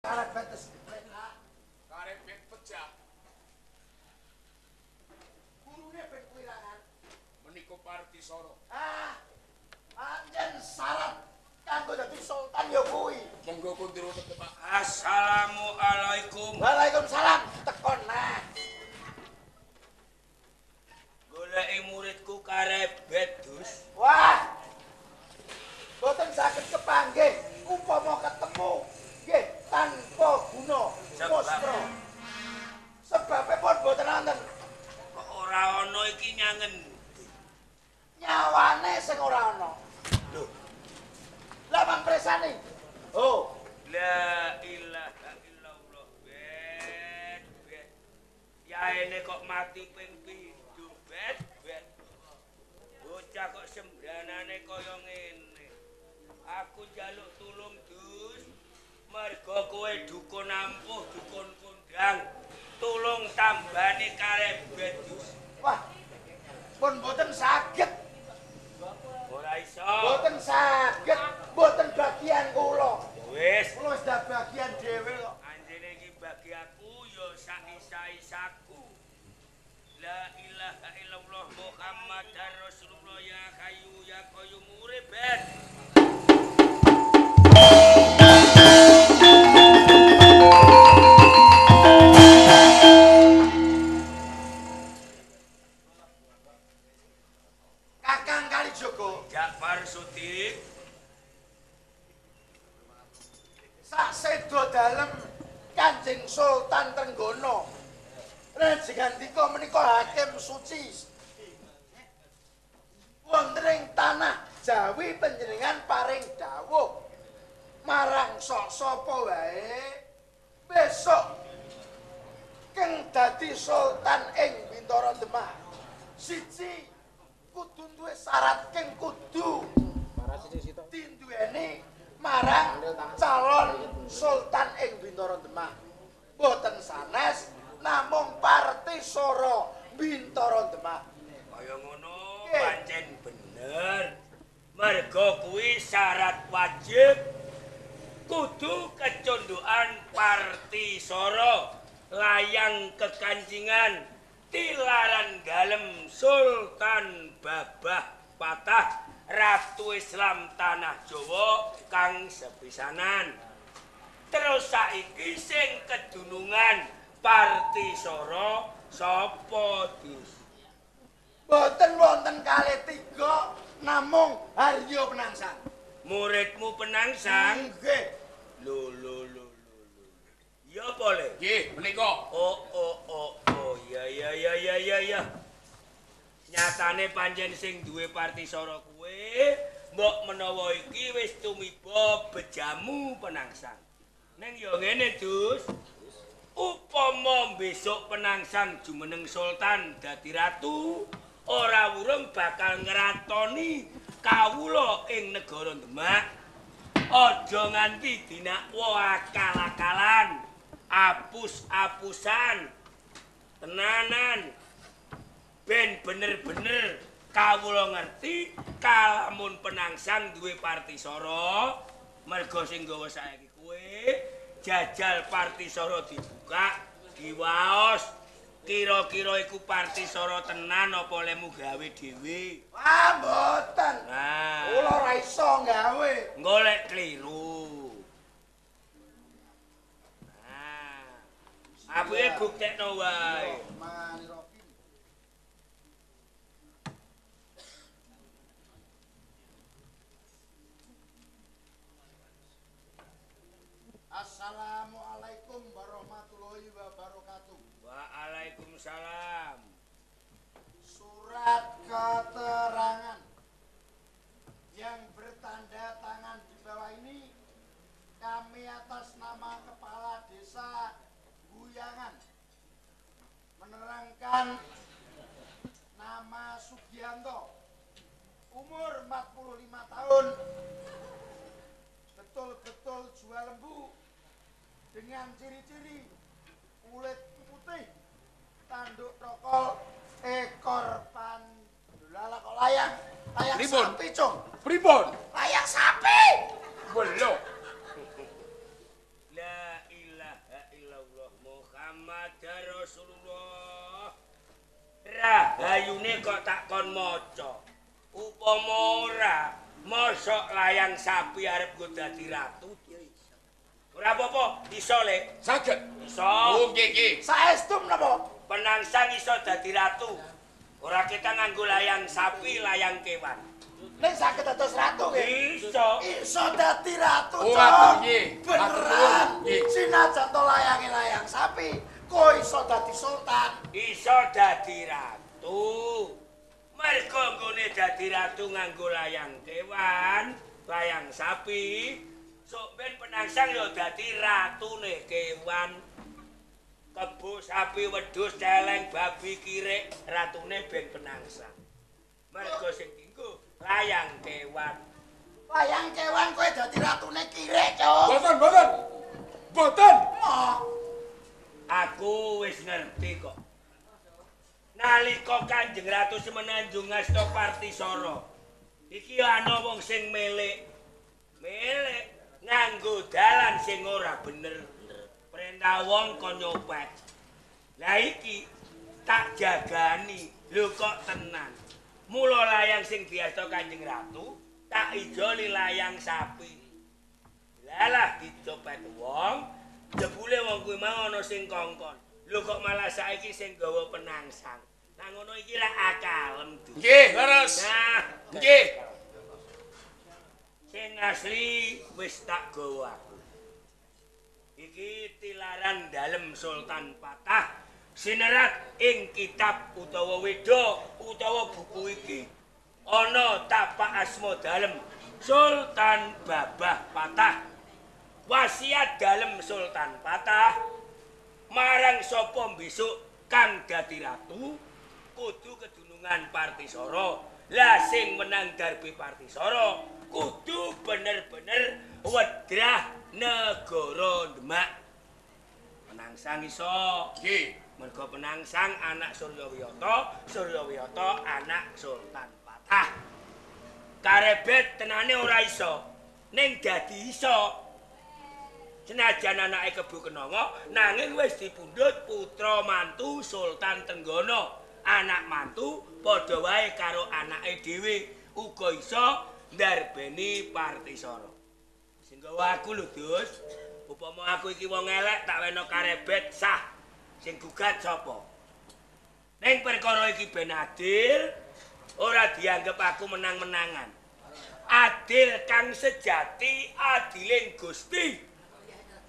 Karebet wis penak. Karebet pecah. Gurune ben kuwirangan. Menika Partisara. Ah. Pancen syarat kanggo dadi sultan ya kuwi. Monggo kundur Pak. Assalamualaikum. Waalaikumsalam. Tekon nah. Goleki muridku Karebet, Dus. Wah. Boten saged kepanggih upama ketemu nggih tanpa guna mustra. Sebabe pun boten wonten. Kok ora ana iki nyangen? Nyawane sing ora ana. Lho. Lah pampresane. Oh, la ilaha illallah. Bet, bet. Yaene kok mati ping pindho, bet, bet. Bocah kok sembranane kaya ngene. Aku njaluk tulung, Dus. Mergo kowe dukun ampuh, dukun kondang. Tulung tambani Karebet, Dus. Wah. Pun boten saged. Ora iso. Boten saged, boten bagian kula. Wis, kula wis dak bagian dhewe kok. Anjene iki bagi aku ya sak isa-isaku. La ilaha illallah Muhammadar Rasulullah ya hayyu ya qayyum urip ben. Kakang Kalijogo, Jakfar Sudik, sak sedo dalem Kanjeng Sultan Trenggono. Rejengandika menika hakim suci. Wonten ing tanah Jawi panjenengan paring dawuh marang sok sapa wae besok keng dadi sultan ing Bintara Demak. Siji kudu duwe syarat keng kudu tinduweni marang calon sultan ing Bintara Demak. Boten sanes namung Partisara Bintara Demak. Kaya ngono pancen bener. Mergo kuwi syarat wajib kudu kecondokan Partisara layang kekancingan tilaran dalem Sultan Babah Patah Ratu Islam Tanah Jawa kang sepisanan. Terus saiki sing kedunungan Partisara sapa, Dus? Boten wonten kalih tiga namung Haryo Penangsang. Muridmu Penangsang? Nggih. Lho lho lho lho. Ya apa le? Nggih, menika. Oh oh oh oh ya ya ya ya ya ya. Nyatane pancen sing duwe Partisara kuwe mbok menawa iki wis tumiba bejamu Penangsang. Ning ya ngene, Dus. Upama besok Penangsang jumeneng sultan dadi ratu, ora wurung bakal ngratoni kawula ing negara Demak. Aja nganti dinakwa akal-akalan, apus-apusan, tenanan. Ben bener-bener kawula ngerti kalamun Penangsang duwe Partisara, mergo sing gawa saiki kowe jajal Partisara dibuka, diwaos. Kira-kira iku Partisara tenan apa lemu gawe dhewe? Wah, mboten. Nah, kula ora iso gawe. Golek kliru. Nah, apike buktekno wae. Assalamualaikum warahmatullahi wabarakatuh. Waalaikumsalam. Surat keterangan yang bertanda tangan di bawah ini kami atas nama Kepala Desa Guyangan menerangkan nama Sugianto, umur 45 tahun, betul-betul jual lembu dengan ciri-ciri kulit putih, tanduk tokol, ekor pandulala kok layang, layang sapi, Cung. Pripun? Layang sapi. Belok. La Muhammad Rasulullah. Rahayune kok tak kon maca. Upama ora, mosok layang sapi arep nggo dadi ratu. Ora apa-apa, iso le. Saged. Iso. Oh nggih nggih. Saestu menapa? Penangsang iso dadi ratu. Ora kita nganggo layang sapi, layang kewan. Nek saged dados ratu nggih. Iso. Iso dadi ratu, Oh, Cok. nggih. Beneran. Nggih. Sinajan to layange layang sapi, kok iso dadi sultan. Iso dadi ratu. Mergo nggone dadi ratu nganggo layang kewan, layang sapi. Sok ben penangsang ya dadi ratune kewan. Kebo, sapi, wedhus, celeng, babi, kirik, ratune ben penangsang. Mergo sing dienggo layang kewan. Layang kewan kowe dadi ratune kirik, Cok. Boten, boten. Boten. Moh. Aku wis ngerti kok. Nalika Kanjeng Ratu Semenanjung ngasta Partisara, iki ana wong sing melik. Melik nganggo dalan sing ora bener. Perintah wong kon nyopet. Lah iki tak jagani. Lho kok tenan. Mula layang sing diasta Kanjeng Ratu tak ijoli layang sapi. Lalah dicopet wong, jebule wong kuwi mau ana sing kongkon. Lho kok malah saiki sing gawa penangsang. Nah ngono iki lak akalem, Du. Nggih, leres. Nah, Nggih. Sing asli wis tak gawa aku. Iki tilaran dalem Sultan Patah sinerat ing kitab utawa weda utawa buku iki. Ana tapak asma dalem Sultan Babah Patah. Wasiat dalem Sultan Patah marang sapa besok kang dadi ratu kudu kedunungan Partisara. Lah sing menang darbe Partisara kudu bener-bener wedrah negara Demak. Penangsang iso. Nggih. Mergo penangsang anak Suryawiyata, Suryawiyata anak Sultan Patah. Karebet tenane ora iso, ning dadi iso. Senajan anake Kebo Kenanga, nanging wis dipundhut putra mantu Sultan Trenggana. Anak mantu padha wae karo anake dhewe, uga iso ndarbeni Partisara. Sing gawa aku lho, Dus. Upama aku iki wong elek tak weno karebet sah. Sing gugat sapa? Ning perkara iki ben adil, ora dianggep aku menang-menangan. Adil kang sejati adiling Gusti.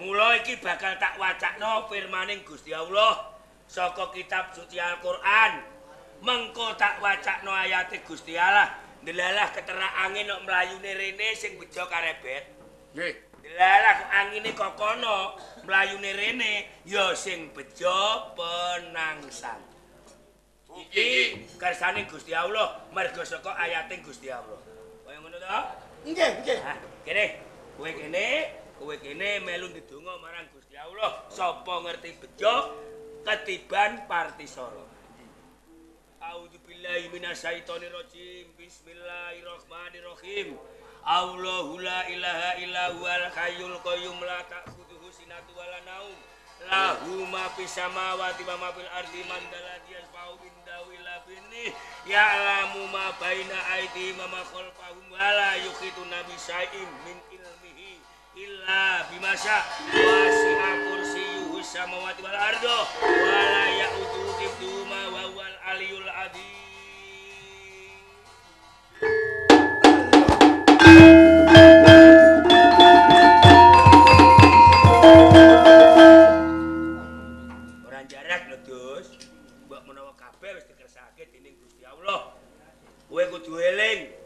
Mula iki bakal tak wacakno firmaning Gusti Allah saka kitab suci Al-Qur'an. Mengko tak wacakno ayate Gusti Allah. Ndelalah keterak angin kok mlayune rene sing bejo karebet. Nggih. Ndelalah kok angine kok kono mlayune rene ya sing bejo penangsang. Iki kersane Gusti Allah mergo saka ayate Gusti Allah. Kaya ngono to? Nggih, nggih. Hah, kene, kowe kene. Kowe kene melu ndedonga marang Gusti Allah, sapa ngerti bejo ketiban Partisara. A'udzubillahi minasyaitonirrajim. Bismillahirrahmanirrahim. Allahu la ilaha illa huwal hayyul qayyum la ta'khudhuhu sinatun wa la naum. Lahu ma fis samawati wa ma fil ardi man dzalladzi yashfa'u indahu illa bi'idznih. Ya'lamu ma baina aydihim wa ma khalfahum wa la yuhituna bi syai'in min ilmihi illa bima syaa. Wasi'a kursiyyuhu samawati wal arda wa la ya'uduhu hifdhuhuma wa huwal aliyyul adzim. Ora jarak lho, Dus. Mbok menawa kabeh wis dikersake dening Gusti Allah. Kowe kudu eling.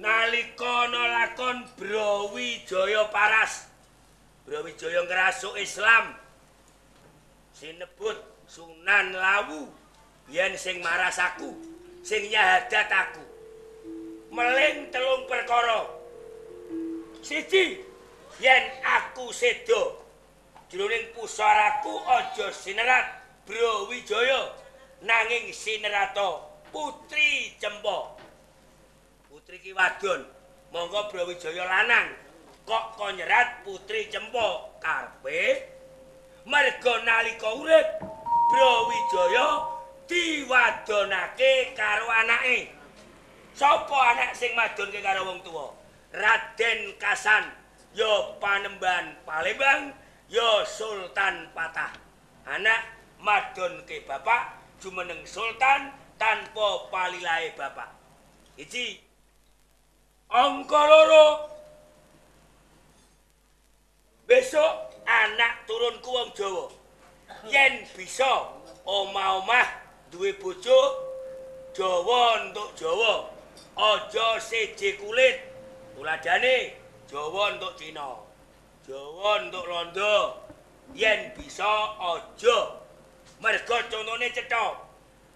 Nalika ana lakon Brawijaya Paras, Brawijaya ngrasuk Islam, sinebut Sunan Lawu, yen sing maras aku, sing nyahadat aku, meling telung perkara. Siji, yen aku sedo, jroning pusaraku aja sinerat Brawijaya, nanging sinerata Putri Cempa. Putri ki wadon, monggo Brawijaya lanang kok kon nyerat Putri Cempa karepe mergo Merga nalika urip Brawijaya diwadonake karo anake. Sapa anak sing madonke karo wong tuwa? Raden Kasan, ya Panembahan Palembang, ya Sultan Patah. Anak madonke bapak jumeneng sultan tanpa palilahe bapak. Iji angka 2. Besok anak turunku wong Jawa. Yen bisa omah-omah duwe bojo Jawa entuk Jawa. Aja seje kulit. Tuladhane Jawa entuk Cina, Jawa entuk Londo. Yen bisa aja. Merga contone cetha.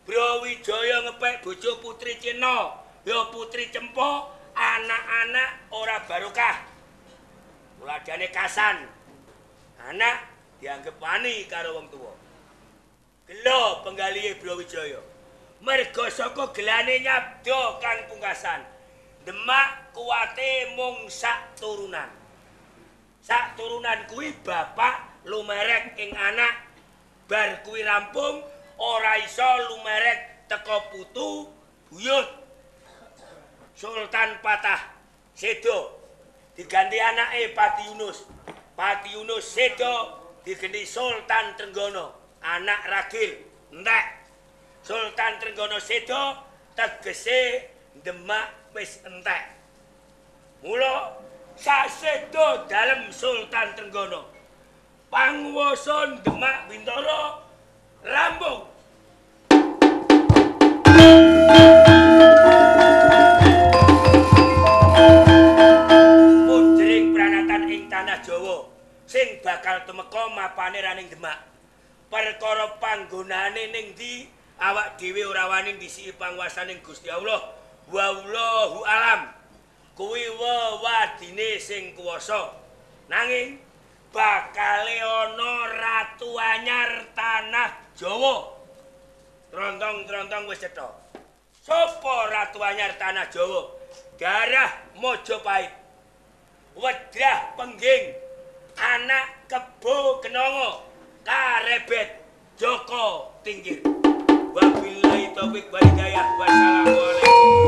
Brawijaya ngepek bojo putri Cina, ya putri Cempa, anak-anak ora barokah. Tuladhane Kasan. Anak dianggep wani karo wong tuwa. Gelo penggalihe Brawijaya. Merga saka gelane nyabda kang pungkasan. Demak kuwate mung sak turunan. Sak turunan kuwi bapak lumerek ing anak. Bar kuwi rampung ora iso lumerek teka putu buyut. Sultan Patah sedo diganti anake Pati Yunus. Pati Yunus sedo diganti Sultan Trenggono, anak ragil entek. Sultan Trenggono sedo tegese Demak wis entek. Mula sasedo dalem Sultan Trenggono, panguwasa Demak Bintara rampung. Punjering pranatan ing tanah Jawa sing bakal tumeka mapane raning Demak. Perkara panggonane ning ndi awak dhewe ora wani ndhisiki panguwasaning Gusti Allah. Wallahu alam. Kuwi wewadine sing kuwasa. Nanging bakale ana ratu anyar tanah Jawa. Trontong-trontong wis cetha. Sapa ratu anyar tanah Jawa? Darah Majapahit, Wedrah Pengging, anak Kebo Kenongo, Karebet Joko Tingkir. Wabillahi taufik wal hidayah. Wassalamualaikum.